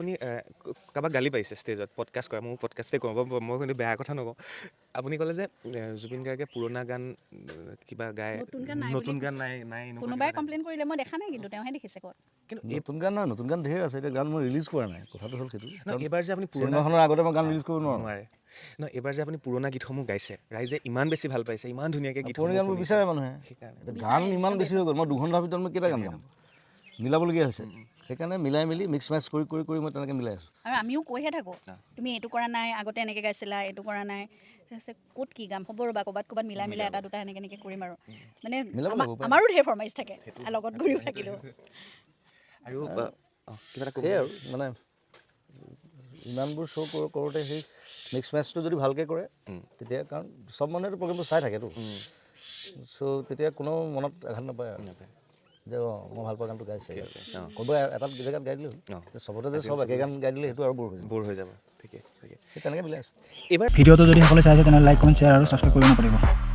আপুনি কাৰোবাক গালি পাৰিছে ষ্টেজত পডকাষ্ট কৰা, ময়ো পডকাষ্টেই কৰোঁ বাৰু, মই কিন্তু বেয়া কথা নকওঁ। আপুনি ক'লে যে জুবিন গাৰ্গে পুৰণা গান কিবা গায়, নতুন গান নাই বুলি। নতুন গান নাই নাই, এনেকুৱা কোনোবাই কিবা। কমপ্লেইন কৰিলে, মই দেখা নাই, কিন্তু তেওঁহে দেখিছে ক'ত। কিন্তু এই নতুন গান নহয়, নতুন গান ধেৰ আছে। এতিয়া গান মই ৰিলিজ কৰা নাই, কথাটো হ'ল সেইটো। নহয়, এইবাৰ যে আপুনি পুৰণা চিনেমাখনৰ আগতে মই গান ৰিলিজ কৰিব নোৱাৰোঁ। নোৱাৰে। নহয়, এইবাৰ যে আপুনি পুৰণা গীতসমূহ গাইছে, ৰাইজে ইমান বেছি ভাল পাইছে, ইমান ধুনীয়াকৈ গীতসমূহ পুৰণি গানবোৰ শুনিছে। বিচাৰে মানুহে। সেইকাৰণে। এতিয়া গান ইমান বেছি হৈ গ'ল, মই 2 ঘণ্টাৰ ভিতৰত মই কেইটা গান গাম? মিলাবলগীয়া হৈছে। সেইকাৰণে মিলাই মেলি মিক্স মেচ কৰি কৰি কৰি মই তেনেকৈ মিলাই আছোঁ। আৰু আমিও কৈহে থাকোঁ, তুমি এইটো কৰা নাই, আগতে এনেকৈ গাইছিলা, এইটো কৰা নাই। তাৰপিছত ক'ত কি গাম, হ'ব ৰ'বা, ক'ৰবাত ক'ৰবাত মিলাই মিলাই এটা দুটা এনেকৈ এনেকৈ কৰিম আৰু মানে মিলাব লাগিব উপায়। আমাৰো ঢেৰ ফৰমাইচ থাকে, লগত ঘূৰিও থাকিলেও। আৰু কিবা এটা ক'ব। সেয়াই আৰু মানে ইমানবোৰ শ্ব' কৰোঁতে সেই মিক্স মেচটো যদি ভালকৈ কৰে তেতিয়া, কাৰণ চব মানুহেতো প্ৰগ্ৰেমটো চাই থাকেতো, চ' তেতিয়া কোনো মনত আঘাত নাপায় আৰু যে অঁ, মই ভাল পোৱা গানটো গাইছে। ক'ব এটা জেগাত গাই দিলে হ'ল। চবতে যে চব একে গান গাই দিলে সেইটো আৰু ব'ৰ হৈ যাব। ব'ৰ হৈ যাব, ঠিকে ঠিকে। সেই তেনেকৈ মিলাই আছোঁ। এইবাৰ ভিডিঅ'টো যদি সকলোৱে চাইছে, তেনেহ'লে লাইক, কমেণ্ট, শ্বেয়াৰ আৰু ছাবস্ক্ৰাইব কৰিব নাপাহৰিব।